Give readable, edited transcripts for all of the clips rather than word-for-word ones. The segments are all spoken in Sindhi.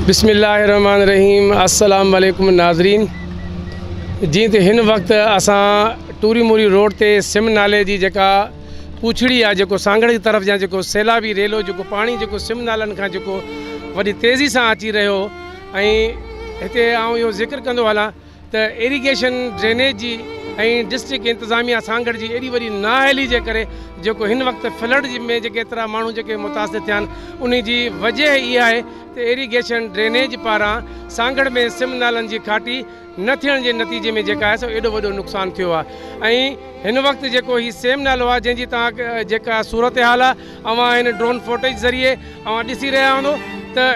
بسم الله الرحمن الرحيم السلام عليڪم ناظرين جيئن ته هن وقت اسان ٽوري موري روڊ تي سم نالي جي جيڪا پوڇڙي آهي جيڪو سانگهڙ جي طرف جا جيڪو سيلابي ريلو جيڪو پاڻي جيڪو سم نالن کان جيڪو وڏي تيزي سان اچي رهيو ۽ هتي آئون اهو ذڪر ڪندو هلان ته ايريگيشن ڊرينيج جي ۽ ڊسٽرڪٽ انتظاميا سانگهڙ جي ايڏي وڏي نااهلي جي ڪري جيڪو هن وقت فلڊ ۾ جيڪي ايترا ماڻهو جيڪي متاثر ٿيا آهن انهي جي وجه اها آهي ته ايريگيشن ڊرينيج پاران سانگهڙ ۾ سم نالن جي کاٽي نه ٿيڻ جي نتيجي ۾ جيڪا آهي سو ايڏو وڏو نقصان ٿيو آهي ۽ هن وقت جيڪو هي سيم نالو آهي جنهن جي توهان جيڪا صورتحال آهي اوهان هن ڊرون فوٽيج ذريعي اوهان ڏسي رهيا هوندو ته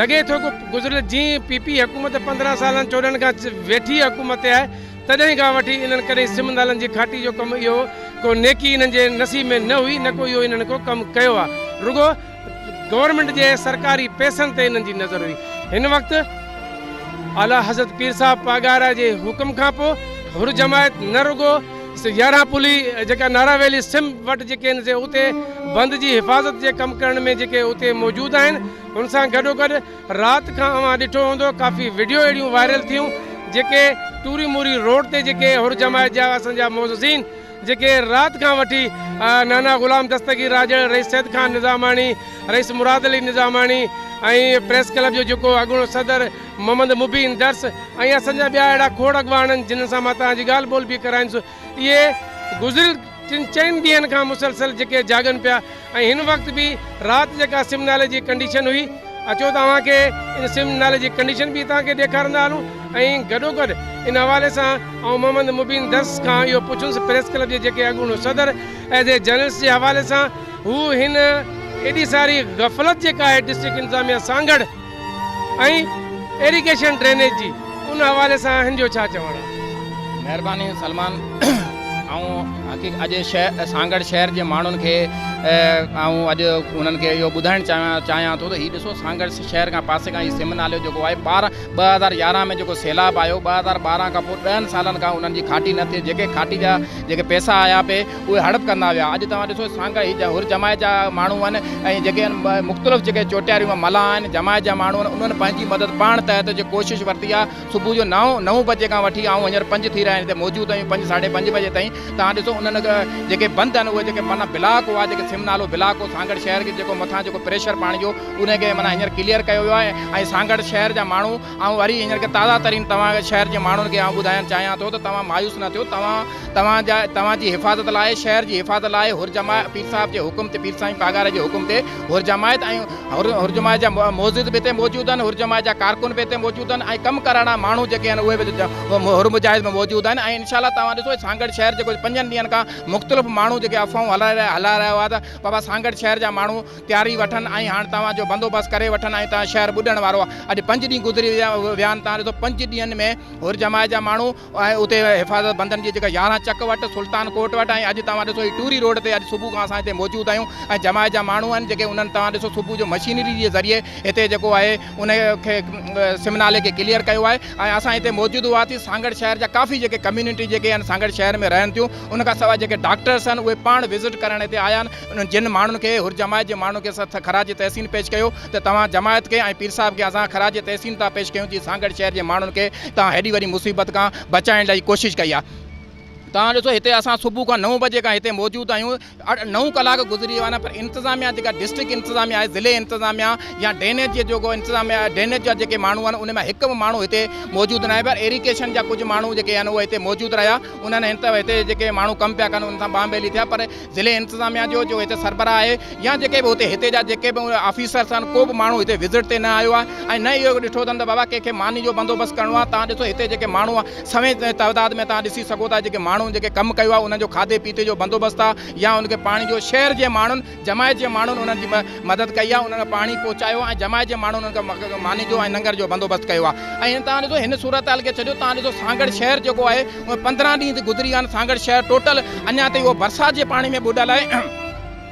لڳي ٿو ڪو گذريل جيئن پي پي حڪومت 15 سالن 14 کان ويٺي حڪومت تي آهي تڏهن کان وٺي انهن ڪڏهن سم نالن جي کاٽي جو ڪم اهو ڪو نيڪي انهن جي نصيب ۾ نه هئي نه ڪو اهو انهن ڪو ڪم ڪيو آهي رڳو گورنمينٽ جي سرڪاري پئسن تي انهن جي نظر هئي هن وقت اعليٰ حضرت پير صاحب پاڳارا جي حڪم کان پوء حر جماعت نه رڳو 11 پلي جيڪا نارا ويلي سم وٽ جيڪي آهن سي اتي بند جي حفاظت جي ڪم ڪرڻ ۾ جيڪي اتي موجود آهن ان سان گڏوگڏ رات کان اوهان ڏٺو هوندو ڪافي وڊيو اهڙيون وائرل ٿيون جيڪي ٽوري موري روڊ تي جيڪي حر جماعت جا اسان جا معززين جيڪي رات کان وٺي نانا غلام دستگير راڄڙ، رئيس سيد خان نظاماڻي، رئيس مراد علي نظاماڻي ۽ پريس ڪلب جو جيڪو اڳوڻو صدر محمد مبين درس ۽ اسان جا ٻيا اهڙا کوڙ اڳواڻ آهن جنھن سان مان توهان جي ڳالهه ٻولهه به ڪرائيندس اهي گذريل ٽن چئن ڏينهن کان مسلسل جيڪي جاڳن پيا ۽ هن وقت به رات جيڪا سم نالي جي ڪنڊيشن هئي اچو ته اوهان کي ان سم نالي جي ڪنڊيشن به توهان کي ڏيکارندا هلون ۽ گڏوگڏ ان حوالي سان آئون محمد مبين درس کان اهو پڇندس پريس ڪلب جي جيڪي اڳوڻو صدر ايز اي جرنلسٽ جي حوالي سان هو هن ايڏي ساري غفلت جيڪا آهي ڊسٽرڪٽ انتظاميا سانگهڙ ۽ ايريگيشن ڊرينيج جي ان حوالي سان هن جو ڇا چوڻ آهي. مهرباني سلمان آئون حقيق اڄ شهر سانگهڙ شهر جي ماڻهن کي آئون اڄ انهن کي اهو ٻڌائڻ چاهيان چاهيان ٿو ته هي ڏسو سانگهڙ شهر کان پاسي کان هي سم نالو جيڪو آهي 12 2011 ۾ جيڪو سيلاب آيو 2012 کان پوء ڏهن سالن کان انهن جي کاٽي نه ٿي جيڪي کاٽي جا جيڪي پئسا آيا پي اهي هڙپ ڪندا ويا. اڄ توهان ڏسو سانگهڙ هي حر جماعت جا ماڻهو آهن ۽ جيڪي آهن مختلف جيڪي چوٽياريون مان ملاح آهن جماعت جا ماڻهو آهن انهن پنهنجي مدد پاڻ تحت جي ڪوشش ورتي آهي صبح جو نو نو بجي کان وٺي آئون هينئر پنج ٿي رهيا آهن هتي موجود آهيون پنج ساڍي پنج بجي تائين توهان ڏسو انهن جيڪي بند آهن اهي جيڪي معنيٰ بلاڪ هئا جيڪي سم نالو بلاڪ هو سانگهڙ شهر کي جيڪو مٿان جيڪو پريشر پاڻي جو ان کي معنيٰ هينئر ڪليئر ڪيو ويو آهي ۽ سانگهڙ شهر جا ماڻهو آئون وري هينئر کي تازا ترين توهان شهر جي ماڻهن کي آئون ٻڌائڻ چاهيان ٿو ته توهان مايوس نه ٿيو توهان توهان جا توهان جي حفاظت لاء شهر جي حفاظت لاء حر جماعت پير صاحب جي حڪم تي پير سائين پاڳاري جي حڪم تي حر جماعت ۽ حر حر جماعت جا معزز به هتي موجود آهن حر جماعت جا ڪارڪن به هتي موجود آهن ۽ ڪم ڪراڙا ماڻهو جيڪي آهن اهي به حر مجاهد ۾ موجود آهن ۽ انشاء الله توهان ڏسو سانگهڙ شهر جيڪو پنجن ڏينهن کان مختلف ماڻهو جيڪي افواهون هلائي رهيا هلائي رهيا هئا ته بابا سانگهڙ شهر جا ماڻهو تياري وٺن ۽ هاڻ توهان جو بندوبست ڪري وٺن ۽ توهان شهر ٻڏڻ وارو آهي اڄ پنج ڏينهن گذري ويا آهن توهان ڏسو پنج ڏينهن ۾ حر جماعت جا ماڻهو ۽ اتي حفاظت بندن جي جيڪا 11 چڪ وٽ، سلطان ڪوٽ وٽ ۽ اڄ توهان ڏسو هي ٽوري روڊ تي اڄ صبح کان اسان هتي موجود آهيون ۽ جماعت جا ماڻهو آهن جيڪي انهن توهان ڏسو صبح جو مشينري جي ذريعي هتي جيڪو آهي ان کي سم نالي کي ڪليئر ڪيو آهي ۽ اسان هتي موجود هئاسين سانگهڙ شهر جا ڪافي جيڪي ڪميونٽي جيڪي آهن سانگهڙ شهر ۾ رهن ٿيون ان کان سواء جيڪي ڊاڪٽرس آهن اهي پاڻ وزٽ ڪرڻ هتي آيا آهن انهن جن ماڻهن کي حر جماعت جي ماڻهن کي خراج تحسين پيش ڪيو ته توهان جماعت کي ۽ پير صاحب کي اسان خراج تحسين ٿا پيش ڪيون جي سانگهڙ شهر جي ماڻهن کي توهان هيڏي وڏي مصيبت کان بچائڻ لاء ڪوشش ڪئي آهي. توهان ڏسو هتي اسان صبح کان نو بجي کان هتي موجود آهيون نو ڪلاڪ گذري ويا آهن پر انتظاميا جيڪا ڊسٽرڪٽ انتظاميا آهي ضلعي انتظاميا يا ڊرينيج جي جيڪو انتظاميا ڊرينيج جا جيڪي ماڻهو آهن ان مان هڪ به ماڻهو هتي موجود ناهي پر ايريگيشن جا ڪجهه ماڻهو جيڪي آهن اهي هتي موجود رهيا انهن هتي جيڪي ماڻهو ڪم پيا ڪن انهن سان ٻانهن ٻيلي ٿيا پر ضلعي انتظاميا جو جو هتي سربراهه آهي يا جيڪي به هتي هتي جا جيڪي به آفيسرس آهن ڪو به ماڻهو هتي وزٽ تي نه آيو آهي ۽ نه اهو ڏٺو اٿن ته بابا ڪنهن کي ماني جو بندوبست ڪرڻو آهي توهان ڏسو هتي جيڪي ماڻهو سوين تعداد ۾ توهان ڏسي سگهو ٿا جيڪي ماڻهن جيڪي ڪم ڪيو آهي انهن جو کاڌي پيتي جو بندوبست آهي يا ان کي پاڻي جو شهر جي ماڻهن جماعت جي ماڻهن انهن جي مدد ڪئي آهي انهن پاڻي پهچايو آهي ۽ جماعت جي ماڻهن انهن کي ماني جو ۽ ننگر جو بندوبست ڪيو آهي ۽ توهان ڏسو هن صورتحال کي ڇڏيو توهان ڏسو سانگهڙ شهر جيڪو آهي اهي 15 ڏينهن گذري ويا آهن سانگهڙ شهر ٽوٽل اڃا تائين اهو برسات جي پاڻي ۾ ٻڏل آهي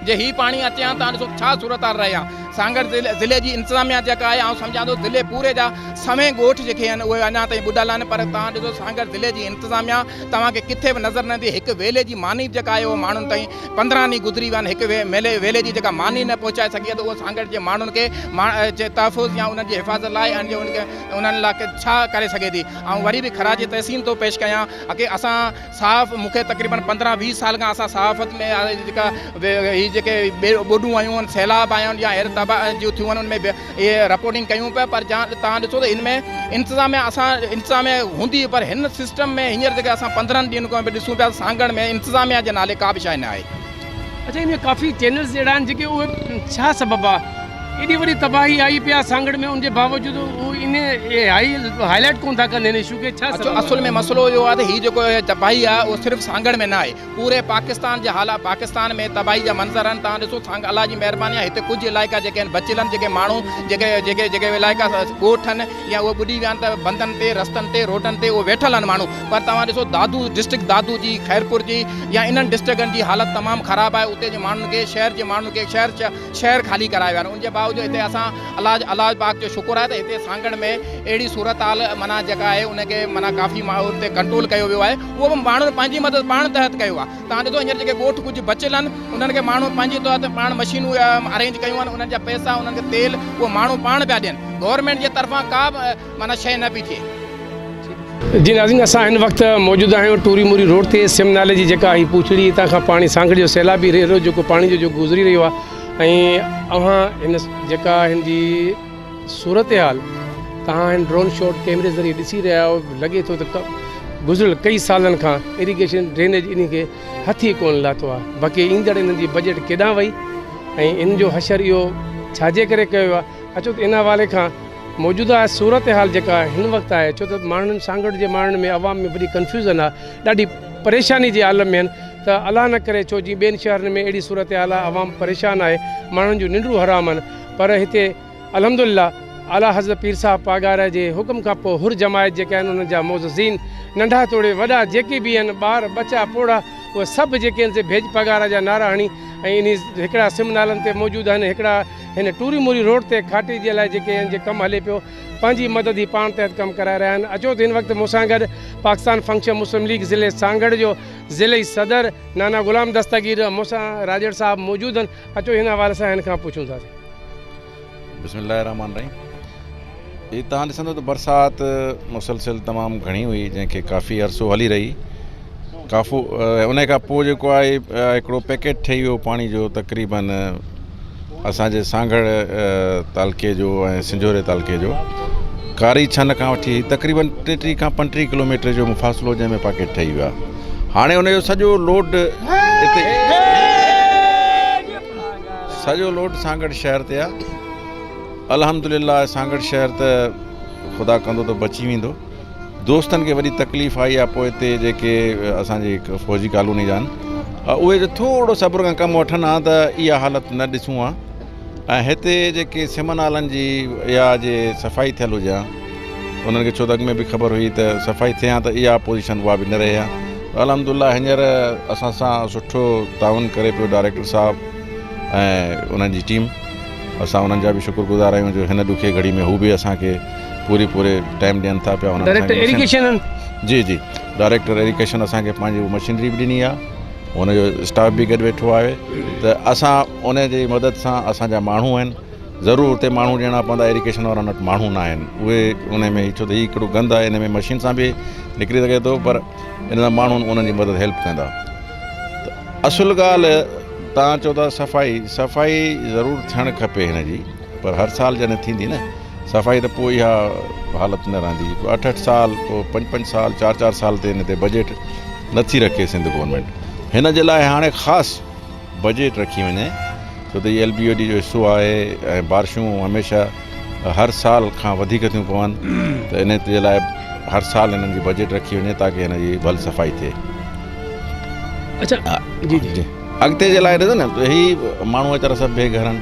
جي هي پاڻي اچي ها توهان ڏسو ڇا صورتحال رهي ها. سانگهڙ ضلعي جي انتظاميا جيڪا آهي آئون سمجهان ٿو ضلعي پوري جا سوين ڳوٺ جيڪي آهن اهي اڃا تائين ٻڏل آهن پر توهان ڏسو سانگهڙ ضلعي جي انتظاميا توهان کي ڪٿي به نظر نه ايندي هڪ ويلي جي ماني به جيڪا آهي اهو ماڻهن تائين 15 ڏينهن گذري ويا آهن هڪ ويلي جي جيڪا ماني نه پهچائي سگهي آهي ته اهو سانگهڙ جي ماڻهن کي تحفظ يا انهن جي حفاظت لاء انهن لاء ڇا ڪري سگهي ٿي آئون وري به خراج تحسين ٿو پيش ڪيان اڪي اسان صحاف مون کي تقريبن 15 20 سال کان اسان صحافت ۾ جيڪا هي جيڪي ٻوڏون آيون آهن سيلاب آيا آهن يا هير تباهه جون ٿيون آهن ان ۾ به اهي رپورٽنگ ڪيون پيا پر تان ڏسو ته ان ۾ انتظاميا اسان انتظاميا هوندي پر هن سسٽم ۾ هينئر جيڪي اسان 15 ڏينهن کان به ڏسون پيا سانگهڙ ۾ انتظاميا جي نالي ڪا به شيء نه آهي. اڇا ان ۾ ڪافي چينلز اهڙا آهن جيڪي اهي ڇا سبب آهي ايڏي وڏي تباهي آئي پيا سانگهڙ ۾ ان جي باوجود هو ان هائي لائيٽ ڪون ٿا ڪن هن اشو کي ڇا سبب آهي؟ اصل ۾ مسئلو اهو آهي ته هي جيڪو تباهي آهي اهو صرف سانگهڙ ۾ نه آهي پوري پاڪستان جي حالات پاڪستان ۾ تباهي جا منظر آهن توهان ڏسو سانگ الله جي مهرباني آهي هتي ڪجهه علائقا جيڪي آهن بچيل آهن جيڪي ماڻهو جيڪي جيڪي جيڪي علائقا ڳوٺ آهن يا اهي ٻڏي ويا آهن ته بندن تي رستن تي روڊن تي اهي ويٺل آهن ماڻهو پر توهان ڏسو دادو ڊسٽرڪٽ دادو جي خيرپور جي يا انهن ڊسٽرڪٽن جي حالت تمام خراب آهي اتي جي ماڻهن کي شهر جي ماڻهن کي شهر شهر خالي ڪرايا ويا آهن ان جي باوجود هتي اسان الله الله پاڪ جو شڪر آهي ته هتي سانگهڙ ۾ اهڙي صورت حال معنيٰ جيڪا آهي ان کي معنيٰ ڪافي ان تي ڪنٽرول ڪيو ويو آهي اهو به ماڻهن پنهنجي مدد پاڻ تحت ڪيو آهي توهان ڏسو هينئر جيڪي ڳوٺ ڪجهه بچيل آهن انهن کي ماڻهو پنهنجي طور تي پاڻ مشينون ارينج ڪيون آهن انهن جا پئسا انهن کي تيل اهو ماڻهو پاڻ پيا ڏين گورنمينٽ جي طرفان ڪا به معنيٰ شيء نه پئي ٿئي. جي ناظرين اسان هن وقت موجود آهيون ٽوري موري روڊ تي سم نالي جي جيڪا هي پوڇڙي هتان کان پاڻي سانگهڙ جو سيلابي ريڙو جيڪو پاڻي جو جو گذري رهيو آهي ۽ اوهان هن جيڪا هن جي صورتحال توهان هن ڊرون شاٽ ڪيمري ذريعي ڏسي رهيا آهيو لڳي ٿو ته گذريل ڪئي سالن کان اريگيشن ڊرينيج انهي کي هٿ ئي ڪونه لاٿو آهي باقي ايندڙ انهن جي بجيٽ ڪيڏانهن وئي ۽ ان جو حشر اهو ڇاجي ڪري ڪيو ويو آهي اچو ته ان حوالي کان موجوده صورتحال جيڪا هن وقت آهي ڇو ته ماڻهن سانگهڙ جي ماڻهن ۾ عوام ۾ وڏي ڪنفيوزن آهي ڏاڍي پريشاني جي عالم ۾ آهن ته الله نه ڪري ڇو جي ٻين شهرن ۾ اهڙي صورتحال آهي عوام پريشان آهي ماڻهن جون ننڊون حرام آهن پر هتي الحمدلله اعليٰ حضرت پير صاحب پاڳاره جي حڪم کان پوء حر جماعت جيڪي آهن انهن جا معززين ننڍا توڙي وڏا جيڪي به آهن ٻار ٻچا پوڙها اهي سڀ جيڪي آهن سي ڀيڄ پاڳاره جا نعرا هڻي ۽ انهي هڪڙا سم نالن تي موجود آهن هڪڙا هن ٽوري موري روڊ تي کاٽي جي لاء جيڪي هن جي ڪم هلي پيو پنهنجي مدد هي پاڻ تحت ڪم ڪرائي رهيا آهن اچو ته هن وقت مون سان گڏ پاڪستان فنڪشن مسلم ليگ ضلعي سانگهڙ جو ضلعي صدر نانا غلام دستگير مون سان راڄڙ صاحب موجود آهن اچو هن حوالي سان هن کان پڇون ٿا. بسم الله الرحمٰن الرحيم هي توهان ڏسندو ته برسات مسلسل تمام گهڻي هئي جنهن کي ڪافي عرصو هلي رهي ڪافو ان کان پوء جيڪو آهي هڪڙو پيڪيٽ ٺهي ويو پاڻي جو تقريبن اسانجي سانگهڙ تعلقي جو ۽ سنجهوري تعلقي جو ڪاري ڇن کان وٺي تقريبن 33 کان 35 ڪلوميٽر جو مفاصلو جنهن ۾ پاڪيٽ ٺهي ويو آهي هاڻي ان جو سڄو لوڊ هتي سڄو لوڊ سانگهڙ شهر تي آهي الحمدلله سانگهڙ شهر ته خدا ڪندو ته بچي ويندو دوستن کي وڏي تڪليف آئي آهي پوء هتي جيڪي اسان جي فوجي ڪالوني جا آهن اهي جو ٿورو صبر کان ڪم وٺن ها ته اها حالت نه ڏسون ها ۽ هتي جيڪي سم نالن جي يا جي صفائي ٿيل هجي ها انهن کي ڇو ته اڳ ۾ به خبر هئي ته صفائي ٿئي ها ته اها پوزيشن اها به نه رهي ها الحمدلله هينئر اسان سان سٺو تعاون ڪري پيو ڊائريڪٽر صاحب ۽ انهن جي ٽيم اسان انهن جا به شڪر گذار آهيون جو هن ڏکي گهڙي ۾ هو به اسان کي پوري پوري ٽائيم ڏين ٿا پيا ڊائريڪٽر ايريگيشن جي جي ڊائريڪٽر ايريگيشن اسان کي پنهنجي مشينري به ڏني آهي ان جو اسٽاف به گڏ ويٺو آهي ته اسان ان جي مدد سان اسان جا ماڻهو آهن ضرور اتي ماڻهو ڏيڻا پوندا ايريگيشن وارن وٽ ماڻهو نه آهن اهي ان ۾ ڇو ته هي هڪڙو گند آهي ان ۾ مشين سان به نڪري سگهي ٿو پر ان سان ماڻهو انهن جي مدد هيلپ ڪندا ته اصل ڳالهه توهان چئو ٿا صفائي صفائي ضرور ٿيڻ کپي هن جي پر هر سال جڏهن ٿيندي نه صفائي ته پوء اها حالت نه رهندي اٺ اٺ سال پوء پنج پنج سال چار چار سال تي هن تي بجيٽ نٿي رکي سنڌ گورنمينٽ هن جي لاء هاڻي خاص بجيٽ رکي وڃي ڇو ته هي ايل بي او ڊي جو حصو آهي ۽ بارشون هميشه هر سال کان وڌيڪ ٿيون پون ته ان جي لاء هر سال هنن جي بجيٽ رکي وڃي تاڪه هن جي ڀل صفائي ٿئي. اچھا جي جي اڳتي جي لاء ڏسو نه هي ماڻهو ويچارا سڀ بي گهر آهن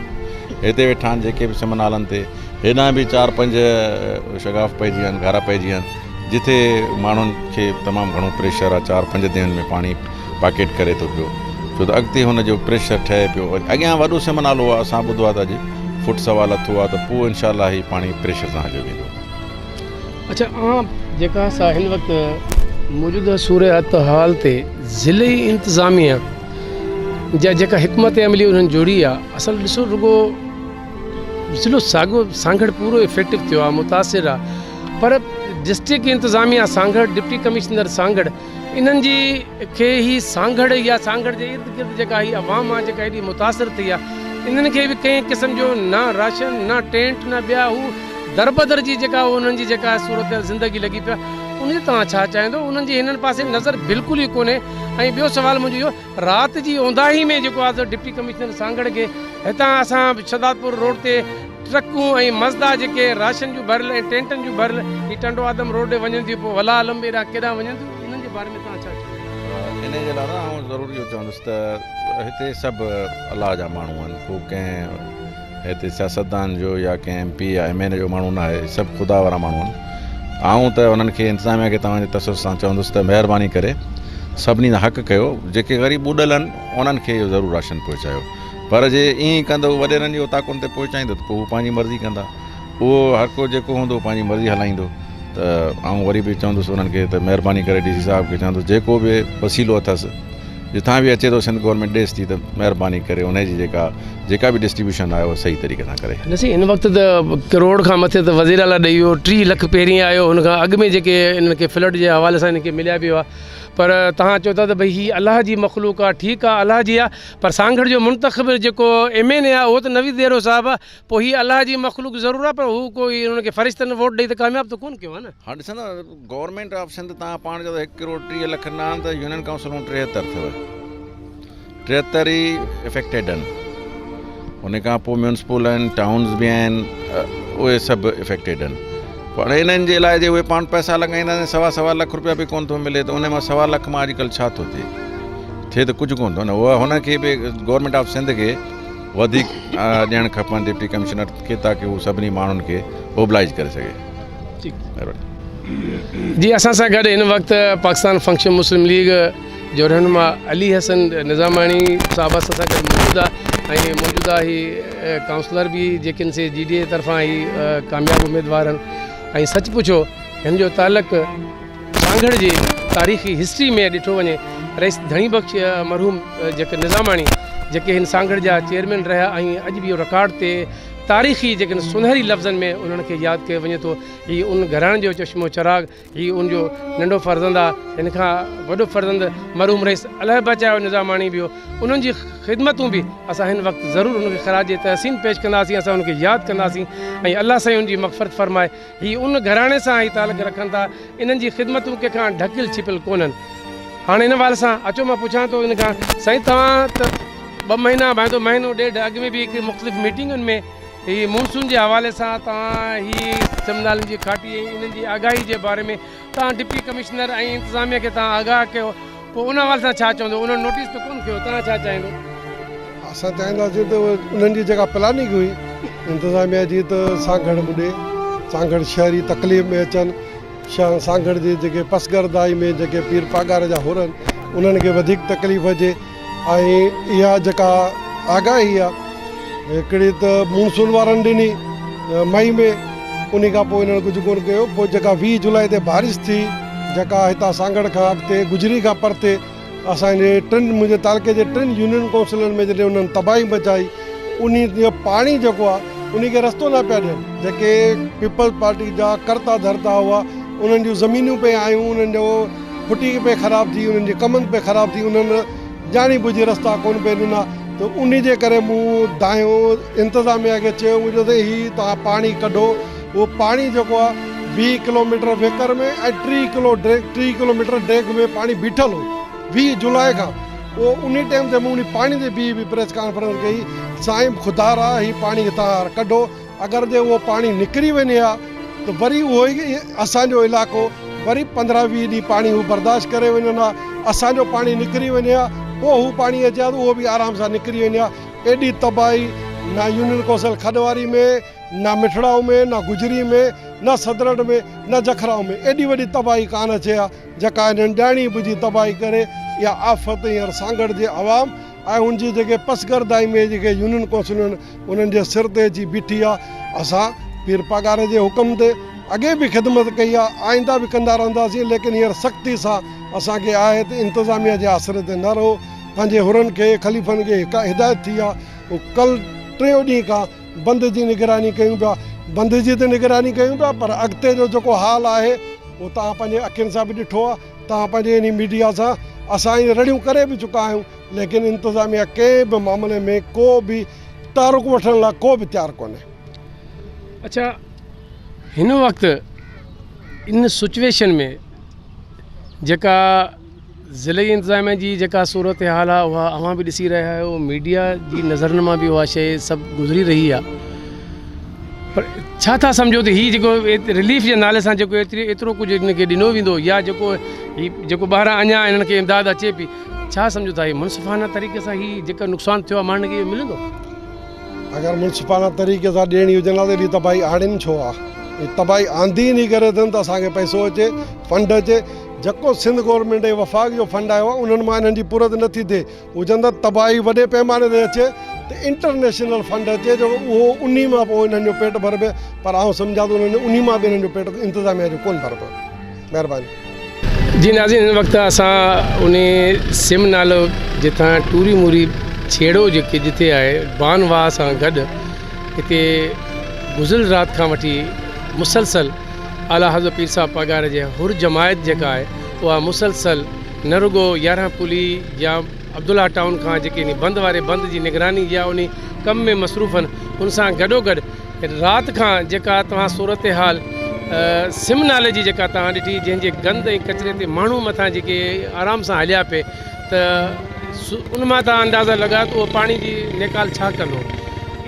هتي ويٺا آهن جيڪي به سم نالن تي هيڏانهن به چار پنج شگاف پئجي ويا آهن گهر پئجي ويا آهن جتي ماڻهن کي تمام گهڻو پريشر آهي چار پنج ڏينهن ۾ پاڻي پاڪيٽ ڪري ٿو پيو ڇو ته اڳتي هن جو پريشر ٺهي پيو اڳيان وڏو سم نالو آهي اسان ٻڌو آهي ته اڄ فٽ سوا لٿو آهي ته پوء انشاء الله هي پاڻي پريشر سان هليو ويندو. اڇا اوهان جيڪا سا هن وقت موجوده صورت حال تي ضلعي انتظاميه جا جيڪا حڪمت عملي انهن جوڙي آ اصل ڏسو رڳو ضلعو ساڳو سانگهڙ پورو افيڪٽو ٿيو آ متاثر آ پر ڊسٽرڪٽ انتظاميه سانگهڙ ڊپٽي ڪمشنر سانگهڙ انهن جي کي هي سانگهڙ يا سانگهڙ جي ارد گرد جيڪا هي عوام آ جيڪا هيڏي متاثر ٿي آ انهن کي به ڪنهن قسم جو نه راشن نه ٽينٽ نه ٻيا هو دربدر جي جيڪا انهن جي جيڪا صورت زندگي لڳي پيا ان جي توهان ڇا چاهيندو انهن جي هنن پاسي نظر بلڪل ئي ڪونهي ۽ ٻيو سوال منهنجو اهو رات جي اونداهي ۾ جيڪو آ ڊپٽي ڪمشنر سانگهڙ کي هتان اسان شهدادپور روڊ تي ٽرڪون ۽ مزدا جيڪي راشن جون ڀريل ۽ ٽينٽن جون ڀريل هي ٽنڊو آدم روڊ ڏي وڃن ٿيون پوء ولا عالم به ايڏانهن ڪيڏانهن وڃن ٿيون انهن جي باري ۾ توهان ڇا چوندو؟ انهي جي لاء آئون ضرور اهو چوندس ته هتي سڀ الله جا ماڻهو آهن ڪو ڪنهن هتي سياستدان جو يا ڪنهن ايم پي يا ايم اين اي جو ماڻهو نه آهي سڀ خدا وارا ماڻهو آهن آئون ته انهن کي انتظاميا کي توهان جي تشخص سان چوندس ته مهرباني ڪري سڀني سان حق ڪيو جيڪي غريب ٻڏل آهن انهن کي اهو ضرور راشن پهچايو پر جي ائين ئي ڪندو وڏيرن جي اوطاقن تي پهچائيندو ته پوء هو پنهنجي مرضي ڪندا. اهو هر ڪو جيڪو هوندو پنهنجي مرضي هلائيندو ته آئون وري به چوندس انهن کي ته مهرباني ڪري ڊي سي صاحب کي چوندس جيڪو به وسيلو اٿس جتان به اچي ٿو سنڌ گورنمينٽ ڏيس ٿي ته مهرباني ڪري انهي جي جيڪا جيڪا به ڊسٽريبيوشن آهي اها صحيح طريقي سان ڪري. نه سائين هن وقت ته ڪروڙ کان مٿي ته وزير اعليٰ ڏئي ويو 30 لک پهرين آيو هن کان اڳ ۾ جيڪي انهن کي فلڊ جي حوالي سان انهن کي مليا به هئا پر توهان چئو ٿا ته ڀئي هي الله جي مخلوق آهي ٺيڪ آهي الله جي آهي پر سانگهڙ جو منتخب جيڪو ايم اين اي آهي اهو ته نويد ڏيرو صاحب آهي پوء هي الله جي مخلوق ضرور آهي پر هو ڪو انهن کي فرشتن ووٽ ڏئي ته ڪامياب ته ڪونه ڪيو آهي نه. هاڻ ڏسندا گورنمينٽ آف سنڌ تان پاڻ چئو ته هڪ ڪروڙ 30 لک نه آهن ته يونين ڪائونسلون 73 اٿو 73 ئي افيڪٽيڊ آهن ان کان پوء ميونسپل آهن ٽائونز به آهن اهي سڀ افيڪٽيڊ آهن پر انهن جي لاء جي اهي پاڻ پئسا لڳائيندا سوا سوا لک روپيا به ڪونه ٿو ملي ته ان مان سوا لک مان اڄڪلهه ڇا ٿو ٿئي ٿئي ته ڪجهه ڪونه ٿو نه اها هن کي به گورنمينٽ آف سنڌ کي وڌيڪ ڏيڻ کپن ڊپٽي ڪمشنر کي تاڪي هو سڀني ماڻهن کي اوبلائيز ڪري سگهي. مهرباني. جي اسان سان گڏ هن وقت پاڪستان فنڪشن مسلم ليگ جو رهنما علي حسن نظاماڻي صاحب اسان سان گڏ موجود آهي ۽ موجوده هي ڪائونسلر به جيڪي سي جي ڊي اي طرفان هي ڪامياب اميدوار آهن ۽ سچ پڇو هن جو تعلق سانگهڙ جي تاريخي هسٽري ۾ ڏٺو وڃي رئيس ڌڻي بخش مرحوم جيڪي نظاماڻي جيڪي هن سانگهڙ جا چيئرمين رهيا ۽ اڄ به اهو رڪارڊ تي تاريخي جيڪي سونهري لفظن ۾ انهن کي ياد ڪيو وڃي ٿو هي ان گهراڻي جو چشم و چراغ هي ان جو ننڍو فرزند آ هن کان وڏو فرزند مرحوم رئيس الهه بچايو نظاماڻي به هو انهن جي خدمتون به اسان هن وقت ضرور ان کي خراج تحسين پيش ڪنداسين اسان ان کي ياد ڪنداسين ۽ الله سائين ان جي مغفرت فرمائي هي ان گهراڻي سان ئي تعلق رکن ٿا، انهن جي خدمتون ڪنهن کان ڍڪيل ڇپيل ڪونهن. هاڻي ان حوالي سان اچو مان پڇان ٿو ان کان، سائين توهان ته ٻه مهينا ڀائيندو مهينو ڏيڍ اڳ ۾ به هڪ مختلف ميٽنگن ۾ هي مونسون جي حوالي سان توهان هي سم نالن جي کاٽي ۽ انهن جي آگاهي جي باري ۾ توهان ڊپٽي ڪمشنر ۽ انتظاميه کي توهان آگاهه ڪيو پوء ان حوالي سان ڇا چوندو انهن نوٽيس ته ڪونه کنيو توهان ڇا چاهيندو؟ اسان چاهينداسين ته انهن جي جيڪا پلاننگ هئي انتظاميا جي ته سانگهڙ ٻڏي سانگهڙ شهري تڪليف ۾ اچن سانگهڙ جي جيڪي پسگردائي ۾ جيڪي پير پاڳاري جا حر آهن انهن کي وڌيڪ تڪليف اچي ۽ اها جيڪا آگاهي آهي هڪڙي ته مونسون وارن ڏني مئي ۾ انهي کان پوء انهن ڪجهه ڪونه ڪيو پوء جيڪا 20 جولاء تي بارش ٿي جيڪا هتان سانگهڙ کان اڳتي گجري کان پرتي اسان جي ٽن منهنجي تعلقي جي ٽن يونين ڪائونسلن ۾ جڏهن انهن تباهي مچائي انهي جو پاڻي جيڪو آهي انهي کي رستو نه پيا ڏين جيڪي پيپلز پارٽي جا ڪرتا ڌرتا هئا انهن جون زمينون پئي آيون انهن جو ڦٽي پئي خراب ٿي انهن جي ڪمند پئي خراب ٿي انهن ڄاڻي ٻجهي رستا ڪونه پئي ڏنا ته انهي جي ڪري مون دانهيو انتظاميا کي چيو مون چيو ته هي توهان پاڻي ڪڍو اهو پاڻي جيڪو آهي 20 ڪلوميٽر ويڪر ۾ ۽ 30 ڪلو 30 ڪلوميٽر ڊيگهه ۾ پاڻي بيٺل هو 20 جولاء کان اهو انهي ٽائيم تي مون انهي پاڻي تي بيهي به پريس ڪانفرنس ڪئي سائين خدارا هي پاڻي هتان ڪڍو اگر جي اهو پاڻي نڪري وڃي ها ته وري اهو ئي اسان جو علائقو وري 15 20 ڏينهن پاڻي هو برداشت ڪري وڃن ها اسان جو پاڻي نڪري وڃي ها پوء هو پاڻي اچي ها ته اهو به آرام سان نڪري وڃي ها ايڏي تباهي نه يونين ڪونسل کڏواري ۾ نه مٺڙائو ۾ نه گجري ۾ نه صدرٽ ۾ نه جکرائو ۾ ايڏي وڏي تباهي ڪانه اچي ها جيڪا هنن ڄاڻي ٻجهي تباهي ڪري اها آفت هينئر سانگهڙ جي عوام. ۽ ان جي جيڪي پسگردائي ۾ جيڪي يونين ڪونسلون آهن انهن جي سر تي اچي بيٺي آهي. اسان پير پاڳاري جي حڪم تي اڳي به خدمت ڪئي آهي، آئنده به ڪندا رهنداسين، ليڪن هينئر سختي سان اسان کي آهي ته انتظاميه جي آسري تي نه رهو. پنهنجي حرن کي، خليفن کي هڪ هدايت ٿي آهي، هو ڪل ٽيون ڏينهن کان بند جي نگراني ڪيون پيا، بند جي ته نگراني ڪيون پيا پر اڳتي جو جيڪو حال آهي اهو توهان پنهنجي اکين سان به ڏٺو آهي، توهان پنهنجي انهي ميڊيا سان اسان اهي رڙيون ڪري به چڪا آهيون ليڪن انتظاميا ڪنهن به معاملي ۾ ڪو به تحرڪ وٺڻ لاء ڪو به تيار ڪونهي. اڇا هن وقت ان سچويشن ۾ جيڪا ضلعي انتظاميا جي جيڪا صورتحال آهي اها اوهان به ڏسي رهيا آهيو ميڊيا جي نظرن مان به اها شيء سڀ گذري رهي آهي پر ڇا ٿا سمجهو ته هي جيڪو رليف جي نالي سان جيڪو ايتري ايترو ڪجهه هن کي ڏنو ويندو يا جيڪو هي جيڪو ٻاهران اڃا هنن کي امداد اچي پئي ڇا سمجهو ٿا هي منصفانه طريقي سان هي جيڪو نقصان ٿيو آهي ماڻهن کي اهو ملندو؟ اگر منصفانه طريقي سان ڏيڻي هجن ها ته ايڏي تباهي آڻين ڇو ها؟ هي تباهي آندي انهي ڪري اٿن ته اسان کي پئسو اچي، فنڊ اچي، جيڪو سنڌ گورنمينٽ ۽ وفاق جو فنڊ آيو آهي انهن مان انهن جي پورت نٿي ٿئي، هو چون ٿا تباهي وڏي پئماني تي اچي ته انٽرنيشنل فنڊ اچي جو اهو انهي مان پوء انهن جو پيٽ ڀربي پر آئون سمجهان ٿو انهن انهي مان به انهن جو پيٽ انتظاميا جو ڪونه ڀربو. مهرباني. جي ناظرين هن وقت اسان انهي سم نالو جتان ٽوري موري ڇيڙو جيڪي جتي آهي بان واهه سان گڏ هتي گذريل رات کان وٺي مسلسل اعليٰ حضرت پير صاحب پاڳاري جي حر جماعت جيڪا آهي اها مسلسل نه رڳو يارهن پلي يا عبدالله ٽائون کان جيڪي انهي بند واري بند جي نگراني يا انهي ڪم ۾ مصروف آهن ان سان گڏوگڏ رات کان جيڪا توهان صورتحال سم نالي جي جيڪا توهان ڏٺي جنهن جي گند ۽ ڪچري تي ماڻهو مٿان جيڪي آرام سان هليا پئي ته ان مان توهان اندازا لڳايو ته اهو پاڻي جي نيڪال ڇا ڪندو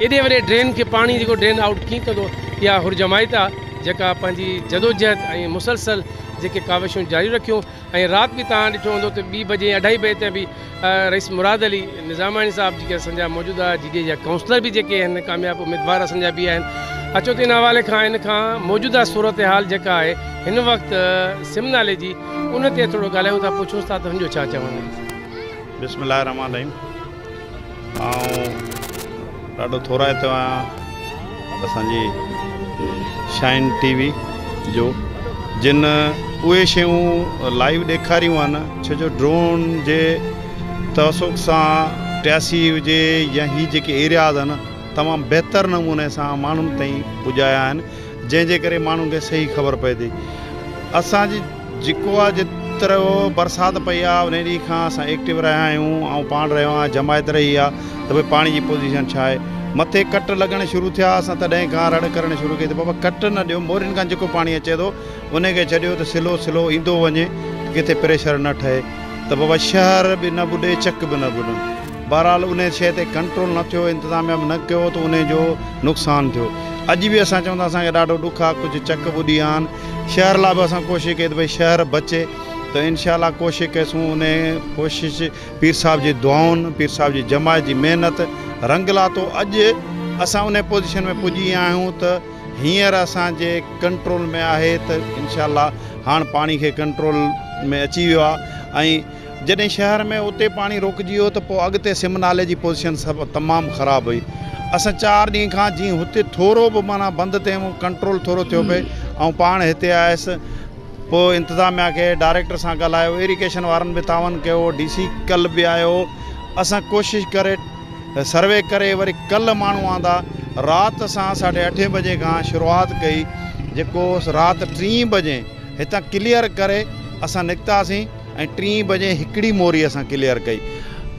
ايڏي وڏي ڊرين کي پاڻي جيڪو ڊرين آئوٽ ڪيئن ڪندو اها حر جماعت آهي جيڪا پنهنجي جدوجهد ۽ مسلسل جيڪي ڪاوشون جاري رکيون ۽ رات به توهان ڏٺو هوندو ته ٻي بجي اڍائي بجي تائين به رئيس مراد علي نظاماڻي صاحب جيڪي اسان جا موجوده جي ڊي اي جا ڪائونسلر به جيڪي آهن ڪامياب اميدوار اسان جا به آهن اچو ته ان حوالي کان ان کان موجوده صورتحال جيڪا آهي هن وقت سم نالي جي ان تي ٿورو ڳالهايون ٿا پڇون ٿا ته هن جو ڇا چوڻ آهي. بسم الله الرحمٰن الرحيم آئون ڏاڍو ٿورائتو آهيان اسان جي شائن ٽي وي جو جن اهي شيون لائيو ڏيکاريون آهن ڇو جو ڊرون جي توسط سان ٽياسي هجي يا هي جيڪي ايرياز آهن تمام بهتر نموني سان ماڻهن تائين پڄايا آهن جنهن جي ڪري ماڻهن کي صحيح خبر پئي ٿي اسان جي جيڪو آ جيترو برسات پئي آ انهي ڏينهن کان اسان ايڪٽو رهيا آهيون آئون پاڻ رهيو آهيان جماعت رهي آ ته ڀئي پاڻي جي پوزيشن ڇا آهي مٿي ڪٽ لڳڻ شروع ٿيا اسان تڏهن کان رڙ ڪرڻ شروع ڪئي ته بابا ڪٽ نه ڏيو مورين کان جيڪو پاڻي اچي ٿو انهي کي ڇڏيو ته سلو سلو ايندو وڃي ڪٿي پريشر نه ٺهي ته بابا شهر به نه ٻڏي چڪ به نه ٻڏن بهرحال انهي شيء تي ڪنٽرول نه ٿيو انتظاميا به نه ڪيو ته انهي جو نقصان ٿيو اڄ به اسان چون ٿا اسان کي ڏاڍو ڏک آ ڪجهه چڪ ٻڏي ويا آهن شهر لاء به اسان ڪوشش ڪئي ته ڀئي شهر بچي ته انشاء الله ڪوشش ڪئيسون انهي ڪوشش پير صاحب جي دعائن پير صاحب جي جماعت جي محنت رنگ لاتو اڄ اسان انهي پوزيشن ۾ پڄي ويا آهيون ته هينئر اسان جي ڪنٽرول ۾ آهي ته انشاء الله هاڻ پاڻي کي ڪنٽرول ۾ اچي ويو آهي ۽ جڏهن شهر ۾ اتي پاڻي روڪجي ويو ته پوء اڳتي سم نالي جي پوزيشن سڀ تمام خراب هئي. اسان چار ڏينهن کان جيئن هتي ٿورو به معنيٰ بند تي ڪنٽرول ٿورو ٿيو پئي آئون پاڻ هتي آيس پوء انتظاميا کي ڊائريڪٽر سان ڳالهايو ايريگيشن وارن به تعاون ڪيو ڊي سي ڪل به آيو اسان ڪوشش ڪري سروي ڪري وري ڪل ماڻهو آندا رات اسان ساڍي اٺين بجي کان شروعات ڪئي جيڪو رات ٽين بجي هتان ڪليئر ڪري اسان نڪتاسين ۽ ٽين بجي هڪڙي موري اسان ڪليئر ڪئي.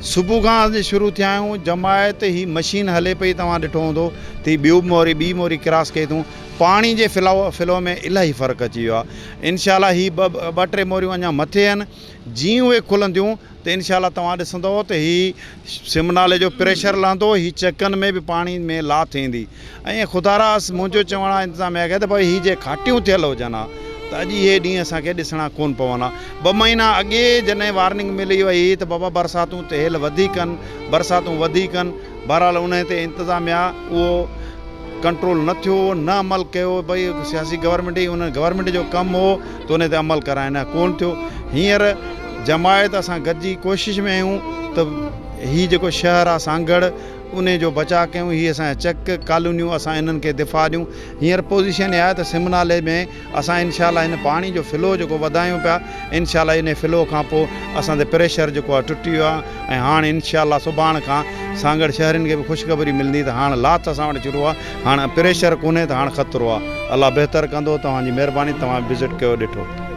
صبح کان اڄ شروع ٿيا آهيون جماعت هي مشين هلي پئي توهان ڏٺو هوندو ته هي ٻيو موري ٻي موري ڪراس ڪئي اٿئون پاڻي جي فلو فلو ۾ الاهي فرق اچي ويو آهي انشاء الله هي ٻه ٽي موريون اڃا مٿي آهن جيئن اهي کلنديون ته انشاء الله توهان ڏسندؤ ته هي سم نالي جو پريشر لهندو هي چڪن ۾ به پاڻي ۾ لاٿ ايندي ۽ خدارا منهنجو چوڻ آهي انتظاميا کي ته ڀائي هي جي کاٽيون ٿيل هجن ها ته اڄ اهي ڏينهن اسان کي ڏسڻا ڪون پون ها ٻه مهينا اڳي جڏهن وارننگ ملي وئي هئي ته بابا برساتون ته هيل وڌيڪ آهن برساتون وڌيڪ آهن بهرحال انهي تي انتظاميا اهو ڪنٽرول نه ٿيو نه عمل ڪيو ڀئي سياسي گورنمينٽ هئي ان گورنمينٽ جو ڪم هو ته ان تي عمل ڪرائين نه ڪون ٿيو هينئر جماعت اسان گڏجي ڪوشش ۾ آهيون ته هي جيڪو شهر آ سانگهڙ انهي جو بچاء ڪيون هي اسان جا چڪ ڪالونيون اسان انهن کي دفاع ڏيون هينئر پوزيشن اها آهي ته سم نالي ۾ اسان انشاء الله هن پاڻي جو فلو جيڪو وڌايون پيا انشاء الله انهي فلو کان پوء اسان تي پريشر جيڪو آهي ٽٽي ويو آهي ۽ هاڻ انشاء الله سڀاڻ کان سانگهڙ شهرين کي به خوشخبري ملندي ته هاڻ لاٿ اسان وٽ شروع آهي هاڻ پريشر ڪونهي ته هاڻ خطرو آهي الله بهتر ڪندو توهان جي مهرباني توهان وزٽ ڪيو ڏٺو.